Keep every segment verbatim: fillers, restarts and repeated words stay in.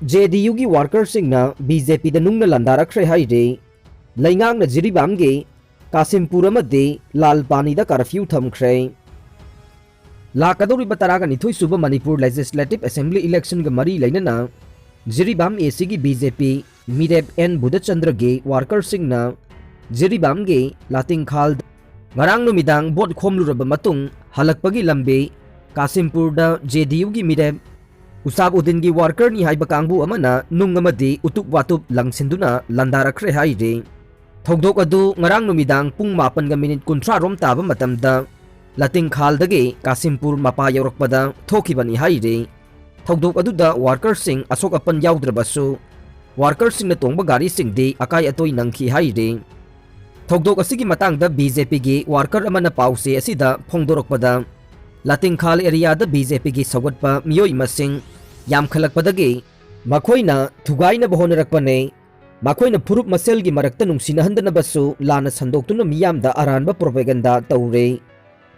J ꯗꯤ ꯌꯨꯒꯤ ꯋꯥꯔꯀꯔꯁꯤꯡꯅ B J ꯄꯤꯗ ꯅꯨꯡꯅ ꯂꯥꯟꯗꯥꯔꯛꯈ꯭ꯔꯦ ꯍꯥꯏꯔꯤ꯫ ꯂꯩꯉꯥꯛꯅ ꯖꯤꯔꯤꯕꯥꯝꯒꯤ ꯀꯥꯁꯤꯝꯄꯨꯔ ꯑꯃꯗꯤ ꯂꯥꯜ ꯄꯥꯅꯤꯗ ꯀꯔꯐ꯭ꯌꯨ ꯊꯝꯈ꯭ꯔꯦ꯫ ꯂꯥꯛꯀꯗꯧꯔꯤꯕ ꯇꯔꯥꯒ ꯅꯤꯊꯣꯏ ꯁꯨꯕ ꯃꯅꯤꯄꯨꯔ ꯂꯦꯖꯤꯁꯂꯦꯇꯤꯚ ꯑꯦꯁꯦꯝꯕ꯭ꯂꯤ ꯏꯂꯦꯛꯁꯟꯒ ꯃꯔꯤ ꯂꯩꯅꯅ ꯖꯤꯔꯤꯕꯥꯝ ꯑꯦ ꯁꯤꯒꯤ ꯕꯤ ꯖꯦ ꯄꯤ ꯃꯤꯔꯦꯞ ꯑꯦꯟ ꯕꯨꯙꯆꯟꯗ꯭ꯔꯒꯤ ꯋꯥꯔꯀꯔꯁꯤꯡꯅ ꯖꯤꯔꯤꯕꯥꯝꯒꯤ ꯂꯥꯇꯤꯡꯈꯥꯜ ꯉꯔꯥꯡ ꯅꯨꯃꯤꯗꯥꯡ ꯚꯣꯠ ꯈꯣꯝꯂꯨꯔꯕ ꯃꯇꯨꯡ ꯍꯜꯂꯛꯄꯒꯤ ꯂꯝꯕꯤ ꯀꯥꯁꯤꯝꯄꯨꯔꯗ ꯖꯦ ꯗꯤ ꯌꯨꯒꯤ ꯃꯤꯔꯦꯞ ꯎꯁꯥꯕ ꯎꯗꯤꯟꯒꯤ ꯋꯥꯔꯀꯔꯅꯤ ꯍꯥꯏꯕ ꯀꯥꯡꯕꯨ ꯑꯃꯅ ꯅꯨꯡ ꯑꯃꯗꯤ ꯎꯇꯨꯞ ꯋꯥꯇꯨꯞ ꯂꯪꯁꯤꯟꯗꯨꯅ ꯂꯥꯟꯗꯥꯔꯛꯈ꯭ꯔꯦ ꯍꯥꯏꯔꯤ꯫ ꯊꯧꯗꯣꯛ ꯑꯗꯨ ꯉꯔꯥꯡ ꯅꯨꯃꯤꯗꯥꯡ ꯄꯨꯡ ꯃꯥꯄꯟꯒ ꯃꯤꯅꯤꯠ ꯀꯨꯟꯊ꯭ꯔꯥ ꯔꯣꯝ ꯇꯥꯕ ꯃꯇꯝꯗ ꯂꯥꯇꯤꯡꯈꯥꯜꯗꯒꯤ ꯀꯥꯁꯤꯝꯄꯨꯔ ꯃꯄꯥ ꯌꯧꯔꯛꯄꯗ ꯊꯣꯛꯈꯤꯕꯅꯤ ꯍꯥꯏꯔꯤ꯫ ꯊꯧꯗꯣꯛ ꯑꯗꯨꯗ ꯋꯥꯔꯀꯔꯁꯤꯡ ꯑꯁꯣꯛ ꯑꯄꯟ ꯌꯥꯎꯗ꯭ꯔꯕꯁꯨ, ꯋꯥꯔꯀꯔꯁꯤꯡꯅ ꯇꯣꯡꯕ ꯒꯥꯔꯤꯁꯤꯡꯗꯤ ꯑꯀꯥꯏ ꯑꯇꯣꯏ ꯅꯪꯈꯤ ꯍꯥꯏꯔꯤ꯫ ꯊꯧꯗꯣꯛ ꯑꯁꯤꯒꯤ ꯃꯇꯥꯡꯗ ꯕꯤ ꯖꯦ ꯄꯤꯒꯤ ꯋꯥꯔꯀꯔ ꯑꯃꯅ ꯄꯥꯎꯆꯦ ꯑꯁꯤꯗ ꯐꯣꯡꯗꯣꯔꯛꯄꯗ, ꯂꯥꯇꯤꯡꯈꯥꯜ ꯑꯦꯔꯤꯌꯥꯗ ꯕꯤ ꯖꯦ ꯄꯤꯒꯤ ꯁꯧꯒꯠꯄ ꯃꯤꯑꯣꯏ ꯃꯁꯤꯡ ꯌꯥꯝꯈꯠꯂꯛꯄꯗꯒꯤ ꯃꯈꯣꯏꯅ ꯊꯨꯒꯥꯏꯅꯕ ꯍꯣꯠꯅꯔꯛꯄꯅꯦ꯫ ꯃꯈꯣꯏꯅ ꯐꯨꯔꯨꯞ ꯃꯁꯦꯜꯒꯤ ꯃꯔꯛꯇ ꯅꯨꯡꯁꯤꯅꯍꯟꯗꯅꯕꯁꯨ ꯂꯥꯟꯅ ꯁꯟꯗꯣꯛꯇꯨꯅ ꯃꯤꯌꯥꯝꯗ ꯑꯔꯥꯟꯕ ꯄ꯭ꯔꯣꯄꯦꯒꯟꯗꯥ ꯇꯧꯔꯦ꯫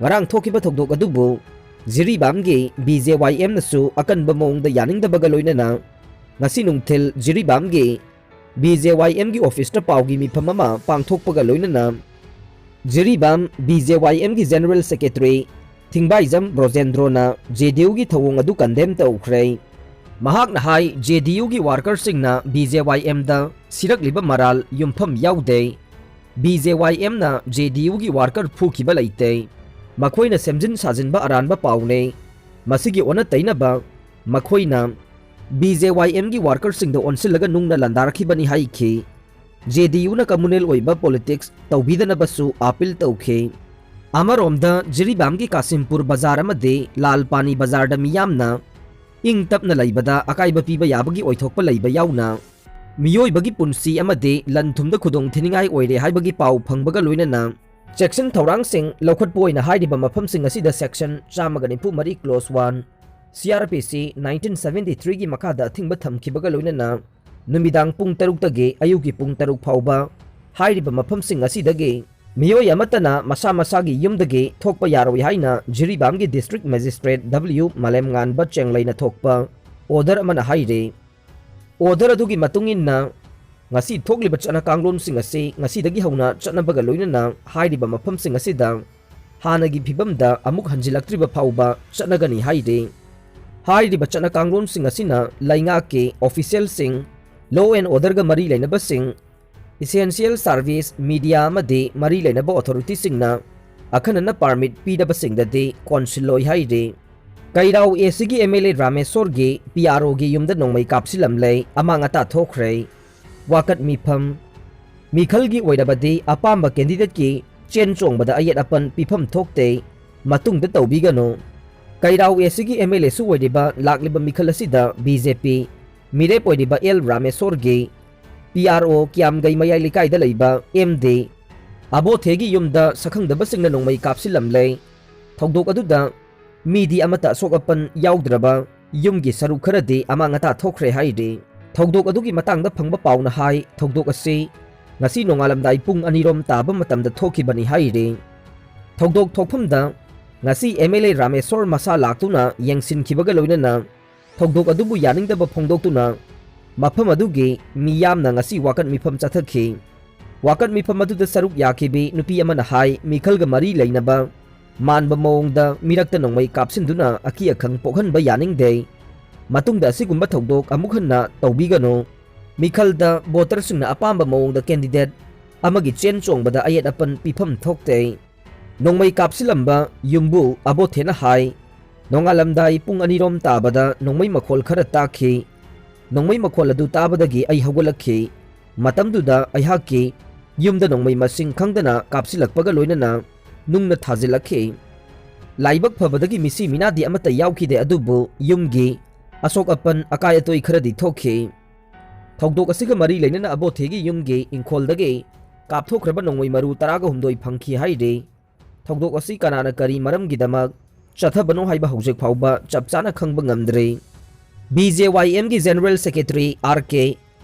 ꯉꯔꯥꯡ ꯊꯣꯛꯈꯤꯕ ꯊꯧꯗꯣꯛ ꯑꯗꯨꯕꯨ ꯖꯤꯔꯤꯕꯥꯝꯒꯤ ꯕꯤ ꯖꯦ ꯋꯥꯏ ꯑꯦꯝꯅꯁꯨ ꯑꯀꯟꯕ ꯃꯑꯣꯡꯗ ꯌꯥꯅꯤꯡꯗꯕꯒ ꯂꯣꯏꯅꯅ ꯉꯁꯤ ꯅꯨꯡꯊꯤꯜ ꯖꯤꯔꯤꯕꯥꯝꯒꯤ ꯕꯤ ꯖꯦ ꯋꯥꯏ ꯑꯦꯝꯒꯤ ꯑꯣꯐꯤꯁꯇ ꯄꯥꯎꯒꯤ ꯃꯤꯐꯝ ꯑꯃ ꯄꯥꯡꯊꯣꯛꯄꯒ ꯂꯣꯏꯅꯅ ꯖꯤꯔꯤꯕꯥꯝ ꯕꯤ ꯖꯦ ꯋꯥꯏ ꯑꯦꯝꯒꯤ ꯖꯦꯅꯔꯦꯜ ꯁꯦꯀ꯭ꯔꯦꯇꯔꯤ ꯊꯤꯡꯕꯥꯏꯖꯝ ꯕ꯭ꯔꯣꯖꯦꯟꯗ꯭ꯔꯣꯅ ꯖꯦ ꯗꯤ ꯌꯨꯒꯤ ꯊꯧꯑꯣꯡ ꯑꯗꯨ ꯀꯟꯗꯦꯝ ꯇꯧꯈ꯭ꯔꯦ꯫ ꯃꯍꯥꯛꯅ ꯍꯥꯏ, ꯖꯦ ꯗꯤ ꯌꯨꯒꯤ ꯋꯥꯔꯀꯔꯁꯤꯡꯅ ꯕꯤ ꯖꯦ ꯋꯥꯏ ꯑꯦꯝꯗ ꯁꯤꯔꯛꯂꯤꯕ ꯃꯔꯥꯜ ꯌꯨꯝꯐꯝ ꯌꯥꯎꯗꯦ꯫ ꯕꯤ ꯖꯦ ꯋꯥꯏ ꯑꯦꯝꯅ ꯖꯦ ꯗꯤ ꯌꯨꯒꯤ ꯋꯥꯔꯀꯔ ꯐꯨꯈꯤꯕ ꯂꯩꯇꯦ꯫ ꯃꯈꯣꯏꯅ ꯁꯦꯝꯖꯤꯟ ꯁꯥꯖꯤꯟꯕ ꯑꯔꯥꯟꯕ ꯄꯥꯎꯅꯦ꯫ ꯃꯁꯤꯒꯤ ꯑꯣꯟꯅ ꯇꯩꯅꯕ ꯃꯈꯣꯏꯅ ꯕꯤ ꯖꯦ ꯋꯥꯏ ꯑꯦꯝꯒꯤ ꯋꯥꯔꯀꯔꯁꯤꯡꯗ ꯑꯣꯟꯁꯤꯜꯂꯒ ꯅꯨꯡꯅ ꯂꯥꯟꯗꯥꯔꯛꯈꯤꯕꯅꯤ ꯍꯥꯏꯈꯤ꯫ ꯖꯦ ꯗꯤ ꯌꯨꯅ ꯀꯝꯃꯨꯅꯦꯜ ꯑꯣꯏꯕ ꯄꯣꯂꯤꯇꯤꯛꯁ ꯇꯧꯕꯤꯗꯅꯕꯁꯨ ꯑꯥꯄꯤꯜ ꯇꯧꯈꯤ꯫ ꯑꯃꯔꯣꯝꯗ ꯖꯤꯔꯤꯕꯥꯝꯒꯤ ꯀꯥꯁꯤꯝꯄꯨꯔ ꯕꯖꯥꯔ ꯑꯃꯗꯤ ꯂꯥꯜ ꯄꯥꯅꯤ ꯕꯖꯥꯔꯗ ꯃꯤꯌꯥꯝꯅ ꯏꯪ ꯇꯞꯅ ꯂꯩꯕꯗ ꯑꯀꯥꯏꯕ ꯄꯤꯕ ꯌꯥꯕꯒꯤ ꯑꯣꯏꯊꯣꯛꯄ ꯂꯩꯕ ꯌꯥꯎꯅ ꯃꯤꯑꯣꯏꯕꯒꯤ ꯄꯨꯟꯁꯤ ꯑꯃꯗꯤ ꯂꯟ ꯊꯨꯝꯗ ꯈꯨꯗꯣꯡ ꯊꯤꯅꯤꯡꯉꯥꯏ ꯑꯣꯏꯔꯦ ꯍꯥꯏꯕꯒꯤ ꯄꯥꯎ ꯐꯪꯕꯒ ꯂꯣꯏꯅꯅ ꯆꯦꯛꯁꯤꯟ ꯊꯧꯔꯥꯡꯁꯤꯡ ꯂꯧꯈꯠꯄ ꯑꯣꯏꯅ ꯍꯥꯏꯔꯤꯕ ꯃꯐꯝꯁꯤꯡ ꯑꯁꯤꯗ ꯁꯦꯛꯁꯟ ꯆꯥꯝꯃꯒ ꯅꯤꯐꯨ ꯃꯔꯤ close one C R P ꯁꯤ ꯅꯥꯏꯟꯇꯤꯟ ꯁꯚꯦꯟꯇꯤ ꯊ꯭ꯔꯤꯒꯤ ꯃꯈꯥꯗ ꯑꯊꯤꯡꯕ ꯊꯝꯈꯤꯕꯒ ꯂꯣꯏꯅꯅ ꯅꯨꯃꯤꯗꯥꯡ ꯄꯨꯡ ꯇꯔꯨꯛꯇꯒꯤ ꯑꯌꯨꯛꯀꯤ ꯄꯨꯡ ꯇꯔꯨꯛ ꯐꯥꯎꯕ꯫ ꯍꯥꯏꯔꯤꯕ ꯃꯐꯝꯁꯤꯡ ꯑꯁꯤꯗꯒꯤ ꯃꯤꯑꯣꯏ ꯑꯃꯠꯇꯅ ꯃꯁꯥ ꯃꯁꯥꯒꯤ ꯌꯨꯝꯗꯒꯤ ꯊꯣꯛꯄ ꯌꯥꯔꯣꯏ ꯍꯥꯏꯅ ꯖꯤꯔꯤꯕꯥꯝꯒꯤ District Magistrate W ꯃꯥꯂꯦꯝꯉꯥꯟꯕ ꯆꯦꯡꯂꯩꯅ ꯊꯣꯛꯄ order ꯑꯃꯅ ꯍꯥꯏꯔꯤ꯫ Order ꯑꯗꯨꯒꯤ ꯃꯇꯨꯡ ꯏꯟꯅ, ꯉꯁꯤ ꯊꯣꯛꯂꯤꯕ ꯆꯠꯅ ꯀꯥꯡꯂꯣꯟꯁꯤꯡ ꯑꯁꯤ ꯉꯁꯤꯗꯒꯤ ꯍꯧꯅ ꯆꯠꯅꯕꯒ ꯂꯣꯏꯅꯅ ꯍꯥꯏꯔꯤꯕ ꯃꯐꯝꯁꯤꯡ ꯑꯁꯤꯗ ꯍꯥꯟꯅꯒꯤ ꯐꯤꯕꯝꯗ ꯑꯃꯨꯛ ꯍꯟꯖꯤꯜꯂꯛꯇ꯭ꯔꯤꯕ ꯐꯥꯎꯕ ꯆꯠꯅꯒꯅꯤ ꯍꯥꯏꯔꯤ꯫ ꯍꯥꯏꯔꯤꯕ ꯆꯠꯅ ꯀꯥꯡꯂꯣꯟꯁꯤꯡ ꯑꯁꯤꯅ ꯂꯩꯉꯥꯛꯀꯤ officialꯁꯤꯡ, law and orderꯒ ꯃꯔꯤ ꯂꯩꯅꯕꯁꯤꯡ, essential service, media ꯑꯃꯗꯤ ꯃꯔꯤ ꯂꯩꯅꯕ authorityꯁꯤꯡꯅ ꯑꯈꯟꯅꯅ permit ꯄꯤꯗꯕꯁꯤꯡꯗꯗꯤ ꯀꯣꯟꯁꯤꯜꯂꯣꯏ ꯍꯥꯏꯔꯤ꯫ ꯀꯩꯔꯥꯎ ACꯒꯤ MLA ꯔꯥꯃꯦꯁꯣꯔꯒꯤ PROꯒꯤ ꯌꯨꯝꯗ ꯅꯣꯡꯃꯩ ꯀꯥꯞꯁꯤꯜꯂꯝꯂꯦ, ꯑꯃꯥꯡ ꯑꯇꯥ ꯊꯣꯛꯈ꯭ꯔꯦ꯫ ꯋꯥꯀꯠ ꯃꯤꯐꯝ꯫ ꯃꯤꯈꯜꯒꯤ ꯑꯣꯏꯔꯕꯗꯤ ꯑꯄꯥꯝꯕ candidateꯀꯤ ꯆꯦꯟ ꯆꯣꯡꯕꯗ ꯑꯌꯦꯠ ꯑꯄꯟ ꯄꯤꯐꯝ ꯊꯣꯛꯇꯦ, ꯃꯇꯨꯡꯗ ꯇꯧꯕꯤꯒꯅꯨ꯫ ꯀꯩꯔꯥꯎ ACꯒꯤ MLAꯁꯨ ꯑꯣꯏꯔꯤꯕ ꯂꯥꯛꯂꯤꯕ ꯃꯤꯈꯜ ꯑꯁꯤꯗ BJP ꯃꯤꯔꯦꯞ ꯑꯣꯏꯔꯤꯕ ꯑꯦꯜ ꯔꯥꯃꯦꯁꯣꯔꯒꯤ PRO ꯀ꯭ꯌꯥꯝꯒꯩ ꯃꯌꯥꯏ ꯂꯩꯀꯥꯏꯗ ꯂꯩꯕ MD ꯑꯕꯣꯊꯦꯒꯤ ꯌꯨꯝꯗ ꯁꯛꯈꯪꯗꯕꯁꯤꯡꯅ ꯅꯣꯡꯃꯩ ꯀꯥꯞꯁꯤꯜꯂꯝꯂꯦ꯫ ꯊꯧꯗꯣꯛ ꯑꯗꯨꯗ ꯃꯤꯗꯤ ꯑꯃꯠꯇ ꯑꯁꯣꯛ ꯑꯄꯟ ꯌꯥꯎꯗ꯭ꯔꯕ ꯌꯨꯝꯒꯤ ꯁꯔꯨꯛ ꯈꯔꯗꯤ ꯑꯃꯥꯡ ꯑꯇꯥ ꯊꯣꯛꯈ꯭ꯔꯦ ꯍꯥꯏꯔꯤ꯫ ꯊꯧꯗꯣꯛ ꯑꯗꯨꯒꯤ ꯃꯇꯥꯡꯗ ꯐꯪꯕ ꯄꯥꯎꯅ ꯍꯥꯏ, ꯊꯧꯗꯣꯛ ꯑꯁꯤ ꯉꯁꯤ ꯅꯣꯡꯉꯥꯜꯂꯝꯗꯥꯏ ꯄꯨꯡ ꯑꯅꯤꯔꯣꯝ ꯇꯥꯕ ꯃꯇꯝꯗ ꯊꯣꯛꯈꯤꯕꯅꯤ ꯍꯥꯏꯔꯤ꯫ ꯊꯧꯗꯣꯛ ꯊꯣꯛꯐꯝꯗ ꯉꯁꯤ MLA ꯔꯥꯃꯦꯁꯣꯔ ꯃꯁꯥ ꯂꯥꯛꯇꯨꯅ ꯌꯦꯡꯁꯤꯟꯈꯤꯕꯒ ꯂꯣꯏꯅꯅ ꯊꯧꯗꯣꯛ ꯑꯗꯨꯕꯨ ꯌꯥꯅꯤꯡꯗꯕ ꯐꯣꯡꯗꯣꯛꯇꯨꯅ ꯃꯐꯝ ꯑꯗꯨꯒꯤ ꯃꯤꯌꯥꯝꯅ ꯉꯁꯤ ꯋꯥꯀꯠ ꯃꯤꯐꯝ ꯆꯠꯊꯈꯤ꯫ ꯋꯥꯀꯠ ꯃꯤꯐꯝ ꯑꯗꯨꯗ ꯁꯔꯨꯛ ꯌꯥꯈꯤꯕꯤ ꯅꯨꯄꯤ ꯑꯃꯅ ꯍꯥꯏ, ꯃꯤꯈꯜꯒ ꯃꯔꯤ ꯂꯩꯅꯕ ꯃꯥꯟꯕ ꯃꯑꯣꯡꯗ ꯃꯤꯔꯛꯇ ꯅꯣꯡꯃꯩ ꯀꯥꯞꯁꯤꯟꯗꯨꯅ ꯑꯀꯤ ꯑꯈꯪ ꯄꯣꯛꯍꯟꯕ ꯌꯥꯅꯤꯡꯗꯦ꯫ ꯃꯇꯨꯡꯗ ꯑꯁꯤꯒꯨꯝꯕ ꯊꯧꯗꯣꯛ ꯑꯃꯨꯛ ꯍꯟꯅ ꯇꯧꯕꯤꯒꯅꯨ꯫ ꯃꯤꯈꯜꯗ voterꯁꯤꯡꯅ ꯑꯄꯥꯝꯕ ꯃꯑꯣꯡꯗ candidate ꯑꯃꯒꯤ ꯆꯦꯟ ꯆꯣꯡꯕꯗ ꯑꯌꯦꯠ ꯑꯄꯟ ꯄꯤꯐꯝ ꯊꯣꯛꯇꯦ꯫ ꯅꯣꯡꯃꯩ ꯀꯥꯞꯁꯤꯜꯂꯝꯕ ꯌꯨꯝꯕꯨ ꯑꯕꯣꯊꯦꯅ ꯍꯥꯏ, ꯅꯣꯡꯉꯥꯜꯂꯝꯗꯥꯏ ꯄꯨꯡ ꯑꯅꯤꯔꯣꯝ ꯇꯥꯕꯗ ꯅꯣꯡꯃꯩ ꯃꯈꯣꯜ ꯈꯔ ꯇꯥꯈꯤ꯫ ꯅꯣꯡꯃꯩ ꯃꯈꯣꯜ ꯑꯗꯨ ꯇꯥꯕꯗꯒꯤ ꯑꯩ ꯍꯧꯒꯠꯂꯛꯈꯤ꯫ ꯃꯇꯝꯗꯨꯗ ꯑꯩꯍꯥꯛꯀꯤ ꯌꯨꯝꯗ ꯅꯣꯡꯃꯩ ꯃꯁꯤꯡ ꯈꯪꯗꯅ ꯀꯥꯞꯁꯤꯜꯂꯛꯄꯒ ꯂꯣꯏꯅꯅ ꯅꯨꯡꯅ ꯊꯥꯖꯤꯜꯂꯛꯈꯤ꯫ ꯂꯥꯏꯕꯛ ꯐꯕꯗꯒꯤ ꯃꯤꯁꯤ ꯃꯤꯅꯥꯗꯤ ꯑꯃꯠꯇ ꯌꯥꯎꯈꯤꯗꯦ, ꯑꯗꯨꯕꯨ ꯌꯨꯝꯒꯤ ꯑꯁꯣꯛ ꯑꯄꯟ ꯑꯀꯥꯏ ꯑꯇꯣꯏ ꯈꯔꯗꯤ ꯊꯣꯛꯈꯤ꯫ ꯊꯧꯗꯣꯛ ꯑꯁꯤꯒ ꯃꯔꯤ ꯂꯩꯅꯅ ꯑꯕꯣꯊꯦꯒꯤ ꯌꯨꯝꯒꯤ ꯏꯪꯈꯣꯜꯗꯒꯤ ꯀꯥꯞꯊꯣꯛꯈ꯭ꯔꯕ ꯅꯣꯡꯃꯩ ꯃꯔꯨ ꯇꯔꯥꯒ ꯍꯨꯝꯗꯣꯏ ꯐꯪꯈꯤ ꯍꯥꯏꯔꯤ꯫ ꯊꯧꯗꯣꯛ ꯑꯁꯤ ꯀꯅꯥꯅ ꯀꯔꯤ ꯃꯔꯝꯒꯤꯗꯃꯛ ꯆꯠꯊꯕꯅꯣ ꯍꯥꯏꯕ ꯍꯧꯖꯤꯛ ꯐꯥꯎꯕ ꯆꯞ ꯆꯥꯅ ꯈꯪꯕ ꯉꯝꯗ꯭ꯔꯤ꯫ BJYMꯒꯤ General Secretary R K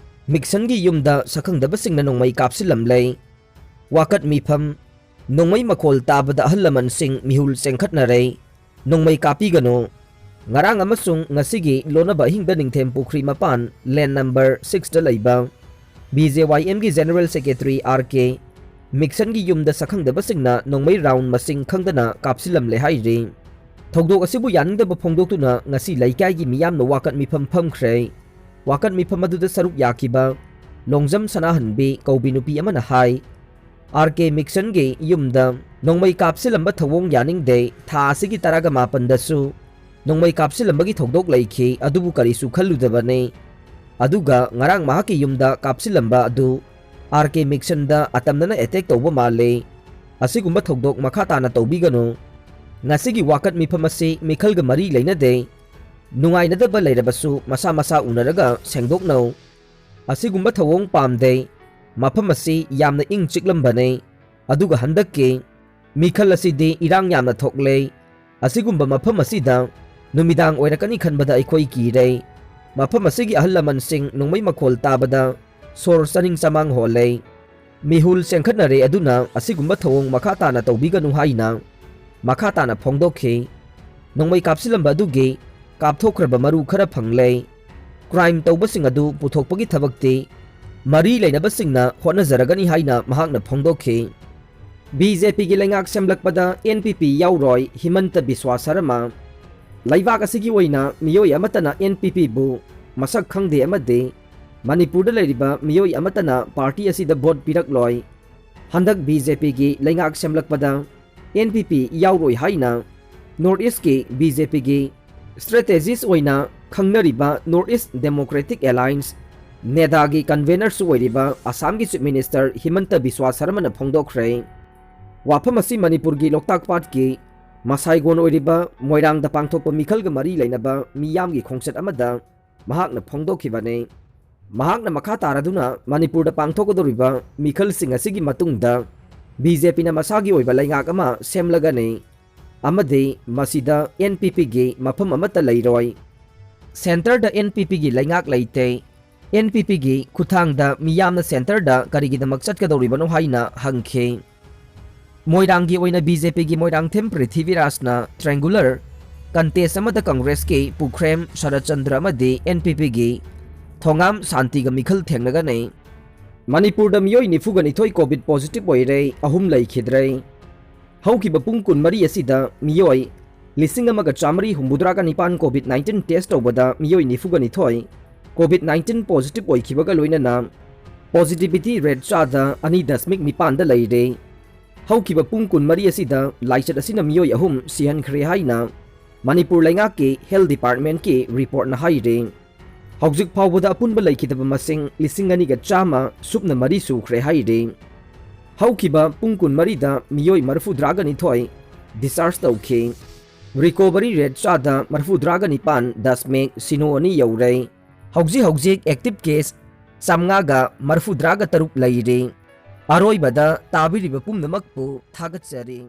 ꯃꯤꯛꯁꯟꯒꯤ ꯌꯨꯝꯗ ꯁꯛꯈꯪꯗꯕꯁꯤꯡꯅ ꯅꯣꯡꯃꯩ ꯀꯥꯞꯁꯤꯜꯂꯝꯂꯦ꯫ ꯋꯥꯀꯠ ꯃꯤꯐꯝ꯫ ꯅꯣꯡꯃꯩ ꯃꯈꯣꯜ ꯇꯥꯕꯗ ꯑꯍꯜ ꯂꯃꯟꯁꯤꯡ ꯃꯤꯍꯨꯜ ꯆꯦꯟꯈꯠꯅꯔꯦ꯫ ꯅꯣꯡꯃꯩ ꯀꯥꯞꯄꯤꯒꯅꯨ꯫ ꯉꯔꯥꯡ ꯑꯃꯁꯨꯡ ꯉꯁꯤꯒꯤ ꯂꯣꯟꯅꯕ ꯑꯍꯤꯡꯗ ꯅꯤꯡꯊꯦꯝ ꯄꯨꯈ꯭ꯔꯤ ꯃꯄꯥꯟ ꯂꯦꯟ ꯅꯝꯕꯔ ꯁꯤꯛꯁꯇ ꯂꯩꯕ ꯕꯤ ꯖꯦ ꯋꯥꯏ ꯑꯦꯝꯒꯤ ꯖꯦꯅꯔꯦꯜ ꯁꯦꯀ꯭ꯔꯦꯇꯔꯤ ꯑꯥꯔ ꯀꯦ ꯃꯤꯛꯁꯟꯒꯤ ꯌꯨꯝꯗ ꯁꯛꯈꯪꯗꯕꯁꯤꯡꯅ ꯅꯣꯡꯃꯩ ꯔꯥꯎꯟ ꯃꯁꯤꯡ ꯈꯪꯗꯅ ꯀꯥꯞꯁꯤꯜꯂꯝꯂꯦ ꯍꯥꯏꯔꯤ꯫ ꯊꯧꯗꯣꯛ ꯑꯁꯤꯕꯨ ꯌꯥꯅꯤꯡꯗꯕ ꯐꯣꯡꯗꯣꯛꯇꯨꯅ ꯉꯁꯤ ꯂꯩꯀꯥꯏꯒꯤ ꯃꯤꯌꯥꯝꯅ ꯋꯥꯀꯠ ꯃꯤꯐꯝ ꯐꯝꯈ꯭ꯔꯦ꯫ ꯋꯥꯀꯠ ꯃꯤꯐꯝ ꯑꯗꯨꯗ ꯁꯔꯨꯛ ꯌꯥꯈꯤꯕ ꯂꯣꯡꯖꯝ ꯁꯅꯥꯍꯟꯕꯤ ꯀꯧꯕꯤ ꯅꯨꯄꯤ ꯑꯃꯅ ꯍꯥꯏ, ꯑꯥꯔ ꯀꯦ ꯃꯤꯛꯁꯟꯒꯤ ꯌꯨꯝꯗ ꯅꯣꯡꯃꯩ ꯀꯥꯞꯁꯤꯜꯂꯝꯕ ꯊꯧꯑꯣꯡ ꯌꯥꯅꯤꯡꯗꯦ, ꯊꯥ ꯑꯁꯤꯒꯤ ꯇꯔꯥꯒ ꯃꯥꯄꯟꯗꯁꯨ ꯅꯣꯡꯃꯩ ꯀꯥꯞꯁꯤꯜꯂꯝꯕꯒꯤ ꯊꯧꯗꯣꯛ ꯂꯩꯈꯤ, ꯑꯗꯨꯕꯨ ꯀꯔꯤꯁꯨ ꯈꯜꯂꯨꯗꯕꯅꯤ꯫ ꯑꯗꯨꯒ ꯉꯔꯥꯡ ꯃꯍꯥꯛꯀꯤ ꯌꯨꯝꯗ ꯀꯥꯞꯁꯤꯜꯂꯝꯕ ꯑꯗꯨ ꯑꯥꯔ ꯀꯦ ꯃꯤꯛꯁꯟꯗ ꯑꯇꯝꯅꯅ ꯑꯦꯇꯦꯛ ꯇꯧꯕ ꯃꯥꯜꯂꯤ꯫ ꯑꯁꯤꯒꯨꯝꯕ ꯊꯧꯗꯣꯛ ꯃꯈꯥ ꯇꯥꯅ ꯇꯧꯕꯤꯒꯅꯨ꯫ ꯉꯁꯤꯒꯤ ꯋꯥꯀꯠ ꯃꯤꯐꯝ ꯑꯁꯤ ꯃꯤꯈꯜꯒ ꯃꯔꯤ ꯂꯩꯅꯗꯦ꯫ ꯅꯨꯡꯉꯥꯏꯅꯗꯕ ꯂꯩꯔꯕꯁꯨ ꯃꯁꯥ ꯃꯁꯥ ꯎꯅꯔꯒ ꯁꯦꯡꯗꯣꯛꯅꯧ꯫ ꯑꯁꯤꯒꯨꯝꯕ ꯊꯧꯑꯣꯡ ꯄꯥꯝꯗꯦ꯫ ꯃꯐꯝ ꯑꯁꯤ ꯌꯥꯝꯅ ꯏꯪ ꯆꯤꯛꯂꯝꯕꯅꯦ, ꯑꯗꯨꯒ ꯍꯟꯗꯛꯀꯤ ꯃꯤꯈꯜ ꯑꯁꯤꯗꯤ ꯏꯔꯥꯡ ꯌꯥꯝꯅ ꯊꯣꯛꯂꯦ꯫ ꯑꯁꯤꯒꯨꯝꯕ ꯃꯐꯝ ꯑꯁꯤꯗ ꯅꯨꯃꯤꯗꯥꯡ ꯑꯣꯏꯔꯛꯀꯅꯤ ꯈꯟꯕꯗ ꯑꯩꯈꯣꯏ ꯀꯤꯔꯦ꯫ ꯃꯐꯝ ꯑꯁꯤꯒꯤ ꯑꯍꯜ ꯂꯃꯟꯁꯤꯡ ꯅꯣꯡꯃꯩ ꯃꯈꯣꯜ ꯇꯥꯕꯗ ꯁꯣꯔ ꯆꯥꯅꯤꯡ ꯆꯃꯥꯡ ꯍꯣꯜꯂꯦ꯫ ꯃꯤꯍꯨꯜ ꯆꯦꯟꯈꯠꯅꯔꯦ, ꯑꯗꯨꯅ ꯑꯁꯤꯒꯨꯝꯕ ꯊꯧꯑꯣꯡ ꯃꯈꯥ ꯇꯥꯅ ꯇꯧꯕꯤꯒꯅꯨ ꯍꯥꯏꯅ ꯃꯈꯥ ꯇꯥꯅ ꯐꯣꯡꯗꯣꯛꯈꯤ꯫ ꯅꯣꯡꯃꯩ ꯀꯥꯞꯁꯤꯜꯂꯝꯕ ꯑꯗꯨꯒꯤ ꯀꯥꯞꯊꯣꯛꯈ꯭ꯔꯕ ꯃꯔꯨ ꯈꯔ ꯐꯪꯂꯦ꯫ ꯀ꯭ꯔꯥꯏꯝ ꯇꯧꯕꯁꯤꯡ ꯑꯗꯨ ꯄꯨꯊꯣꯛꯄꯒꯤ ꯊꯕꯛꯇꯤ ꯃꯔꯤ ꯂꯩꯅꯕꯁꯤꯡꯅ ꯍꯣꯠꯅꯖꯔꯒꯅꯤ ꯍꯥꯏꯅ ꯃꯍꯥꯛꯅ ꯐꯣꯡꯗꯣꯛꯈꯤ꯫ ꯕꯤ ꯖꯦ ꯄꯤꯒꯤ ꯂꯩꯉꯥꯛ ꯁꯦꯝꯂꯛꯄꯗ ꯑꯦꯟ ꯄꯤ ꯄꯤ ꯌꯥꯎꯔꯣꯏ, ꯍꯤꯃꯟꯇ ꯕꯤꯁ꯭ꯋꯥ ꯁꯔꯃ꯫ ꯂꯩꯕꯥꯛ ꯑꯁꯤꯒꯤ ꯑꯣꯏꯅ ꯃꯤꯑꯣꯏ ꯑꯃꯠꯇꯅ ꯑꯦꯟ ꯄꯤ ꯄꯤꯕꯨ ꯃꯁꯛ ꯈꯪꯗꯦ ꯑꯃꯗꯤ ꯃꯅꯤꯄꯨꯔꯗ ꯂꯩꯔꯤꯕ ꯃꯤꯑꯣꯏ ꯑꯃꯠꯇꯅ ꯄꯥꯔꯇꯤ ꯑꯁꯤꯗ ꯚꯣꯠ ꯄꯤꯔꯛꯂꯣꯏ꯫ ꯍꯟꯗꯛ ꯕꯤ ꯖꯦ ꯄꯤꯒꯤ ꯂꯩꯉꯥꯛ ꯁꯦꯝꯂꯛꯄꯗ ꯑꯦꯟ ꯄꯤ ꯄꯤ ꯌꯥꯎꯔꯣꯏ ꯍꯥꯏꯅ ꯅꯣꯔꯠ ꯏꯁꯀꯤ ꯕꯤ ꯖꯦ ꯄꯤꯒꯤ ꯁ꯭ꯇ꯭ꯔꯦꯇꯦꯖꯤꯁ ꯑꯣꯏꯅ ꯈꯪꯅꯔꯤꯕ ꯅꯣꯔꯠ ꯏꯁ ꯗꯦꯃꯣꯀ꯭ꯔꯦꯇꯤꯛ ꯑꯦꯂꯥꯏꯟꯁ, ꯅꯦꯗꯥꯒꯤ ꯀꯟꯚꯦꯅꯔꯁꯨ ꯑꯣꯏꯔꯤꯕ ꯑꯁꯥꯝꯒꯤ ꯆꯤꯐ ꯃꯤꯅꯤꯁꯇꯔ ꯍꯤꯃꯟꯇ ꯕꯤꯁ꯭ꯋꯥ ꯁꯔꯃꯅ ꯐꯣꯡꯗꯣꯛꯈ꯭ꯔꯦ꯫ ꯋꯥꯐꯝ ꯑꯁꯤ ꯃꯅꯤꯄꯨꯔꯒꯤ ꯂꯣꯛꯇꯥꯛ ꯄꯥꯠꯀꯤ ꯃꯁꯥꯏꯒꯣꯟ ꯑꯣꯏꯔꯤꯕ ꯃꯣꯏꯔꯥꯡꯗ ꯄꯥꯡꯊꯣꯛꯄ ꯃꯤꯈꯜꯒ ꯃꯔꯤ ꯂꯩꯅꯕ ꯃꯤꯌꯥꯝꯒꯤ ꯈꯣꯡꯆꯠ ꯑꯃꯗ ꯃꯍꯥꯛꯅ ꯐꯣꯡꯗꯣꯛꯈꯤꯕꯅꯤ꯫ ꯃꯍꯥꯛꯅ ꯃꯈꯥ ꯇꯥꯔꯗꯨꯅ ꯃꯅꯤꯄꯨꯔꯗ ꯄꯥꯡꯊꯣꯛꯀꯗꯧꯔꯤꯕ ꯃꯤꯈꯜꯁꯤꯡ ꯑꯁꯤꯒꯤ ꯃꯇꯨꯡꯗ ꯕꯤ ꯖꯦ ꯄꯤꯅ ꯃꯁꯥꯒꯤ ꯑꯣꯏꯕ ꯂꯩꯉꯥꯛ ꯑꯃ ꯁꯦꯝꯂꯒꯅꯤ ꯑꯃꯗꯤ ꯃꯁꯤꯗ ꯑꯦꯟ ꯄꯤ ꯄꯤꯒꯤ ꯃꯐꯝ ꯑꯃꯠꯇ ꯂꯩꯔꯣꯏ꯫ ꯁꯦꯟꯇꯔꯗ ꯑꯦꯟ ꯄꯤ ꯄꯤꯒꯤ ꯂꯩꯉꯥꯛ ꯂꯩꯇꯦ꯫ ꯑꯦꯟ ꯄꯤ ꯄꯤꯒꯤ ꯈꯨꯠꯊꯥꯡꯗ ꯃꯤꯌꯥꯝꯅ ꯁꯦꯟꯇꯔꯗ ꯀꯔꯤꯒꯤꯗꯃꯛ ꯆꯠꯀꯗꯧꯔꯤꯕꯅꯣ ꯍꯥꯏꯅ ꯍꯪꯈꯤ꯫ ꯃꯣꯏꯔꯥꯡꯒꯤ ꯑꯣꯏꯅ ꯕꯤ ꯖꯦ ꯄꯤꯒꯤ ꯃꯣꯏꯔꯥꯡꯊꯦꯝ ꯄ꯭ꯔꯤꯊꯤꯕꯤꯔꯥꯖꯅ ꯇ꯭ꯔꯦꯡꯒꯨꯂꯔ ꯀꯟꯇꯦꯁ ꯑꯃꯗ ꯀꯪꯒ꯭ꯔꯦꯁꯀꯤ ꯄꯨꯈ꯭ꯔꯦꯝ ꯁꯔꯠꯆꯟꯗ꯭ꯔ ꯑꯃꯗꯤ ꯑꯦꯟ ꯄꯤ ꯄꯤꯒꯤ ꯊꯣꯉꯥꯝ ꯁꯥꯟꯇꯤꯒ ꯃꯤꯈꯜ ꯊꯦꯡꯅꯒꯅꯤ꯫ ꯃꯅꯤꯄꯨꯔꯗ ꯃꯤꯑꯣꯏ ꯅꯤꯐꯨꯒ ꯅꯤꯊꯣꯏ ꯀꯣꯚꯤꯗ ꯄꯣꯖꯤꯇꯤꯚ ꯑꯣꯏꯔꯦ, ꯑꯍꯨꯝ ꯂꯩꯈꯤꯗ꯭ꯔꯦ꯫ ꯍꯧꯈꯤꯕ ꯄꯨꯡ ꯀꯨꯟꯃꯔꯤ ꯑꯁꯤꯗ ꯃꯤꯑꯣꯏ ꯂꯤꯁꯤꯡ ꯑꯃꯒ ꯆꯥꯃꯔꯤ ꯍꯨꯝꯐꯨꯇꯔꯥꯒ ꯅꯤꯄꯥꯟ ꯀꯣꯚꯤꯗ ꯅꯥꯏꯟꯇꯤꯟ ꯇꯦꯁ ꯇꯧꯕꯗ ꯃꯤꯑꯣꯏ ꯅꯤꯐꯨꯒ ꯅꯤꯊꯣꯏ ꯀꯣꯚꯤꯗ ꯅꯥꯏꯟꯇꯤꯟ ꯄꯣꯖꯤꯇꯤꯚ ꯑꯣꯏꯈꯤꯕꯒ ꯂꯣꯏꯅꯅ ꯄꯣꯖꯤꯇꯤꯚꯤꯇꯤ ꯔꯦꯠ ꯆꯥꯗ ꯑꯅꯤ ꯗꯁꯃꯤꯛ ꯅꯤꯄꯥꯟꯗ ꯂꯩꯔꯦ꯫ ꯍꯧꯈꯤꯕ ꯄꯨꯡ ꯀꯨꯟꯃꯔꯤ ꯑꯁꯤꯗ ꯂꯥꯏꯆꯠ ꯑꯁꯤꯅ ꯃꯤꯑꯣꯏ ꯑꯍꯨꯝ ꯁꯤꯍꯟꯈ꯭ꯔꯦ ꯍꯥꯏꯅ ꯃꯅꯤꯄꯨꯔ ꯂꯩꯉꯥꯛꯀꯤ ꯍꯦꯜꯊ ꯗꯤꯄꯥꯔꯠꯃꯦꯟꯠꯀꯤ ꯔꯤꯄꯣꯔꯠꯅ ꯍꯥꯏꯔꯤ꯫ ꯍꯧꯖꯤꯛ ꯐꯥꯎꯕꯗ ꯑꯄꯨꯟꯕ ꯂꯩꯈꯤꯗꯕ ꯃꯁꯤꯡ ꯂꯤꯁꯤꯡ ꯑꯅꯤꯒ ꯆꯥꯝꯃ ꯁꯨꯞꯅ ꯃꯔꯤ ꯁꯨꯈ꯭ꯔꯦ ꯍꯥꯏꯔꯤ꯫ ꯍꯧꯈꯤꯕ ꯄꯨꯡ ꯀꯨꯟꯃꯔꯤꯗ ꯃꯤꯑꯣꯏ ꯃꯔꯤꯐꯨꯇꯔꯥꯒ ꯅꯤꯊꯣꯏ ꯗꯤꯁꯆꯥꯔꯖ ꯇꯧꯈꯤ꯫ ꯔꯤꯀꯣꯚꯔꯤ ꯔꯦꯠ ꯆꯥꯗ ꯃꯔꯤꯐꯨꯇꯔꯥꯒ ꯅꯤꯄꯥꯟ ꯗꯁꯃꯤꯛ ꯁꯤꯅꯣ ꯑꯅꯤ ꯌꯧꯔꯦ꯫ ꯍꯧꯖꯤꯛ ꯍꯧꯖꯤꯛ ꯑꯦꯛꯇꯤꯚ ꯀꯦꯁ ꯆꯥꯝꯃꯉꯥꯒ ꯃꯔꯤꯐꯨꯇꯔꯥꯒ ꯇꯔꯨꯛ ꯂꯩꯔꯤ꯫ ꯑꯔꯣꯏꯕꯗ ꯇꯥꯕꯤꯔꯤꯕ ꯄꯨꯝꯅꯃꯛꯄꯨ ꯊꯥꯒꯠꯆꯔꯤ꯫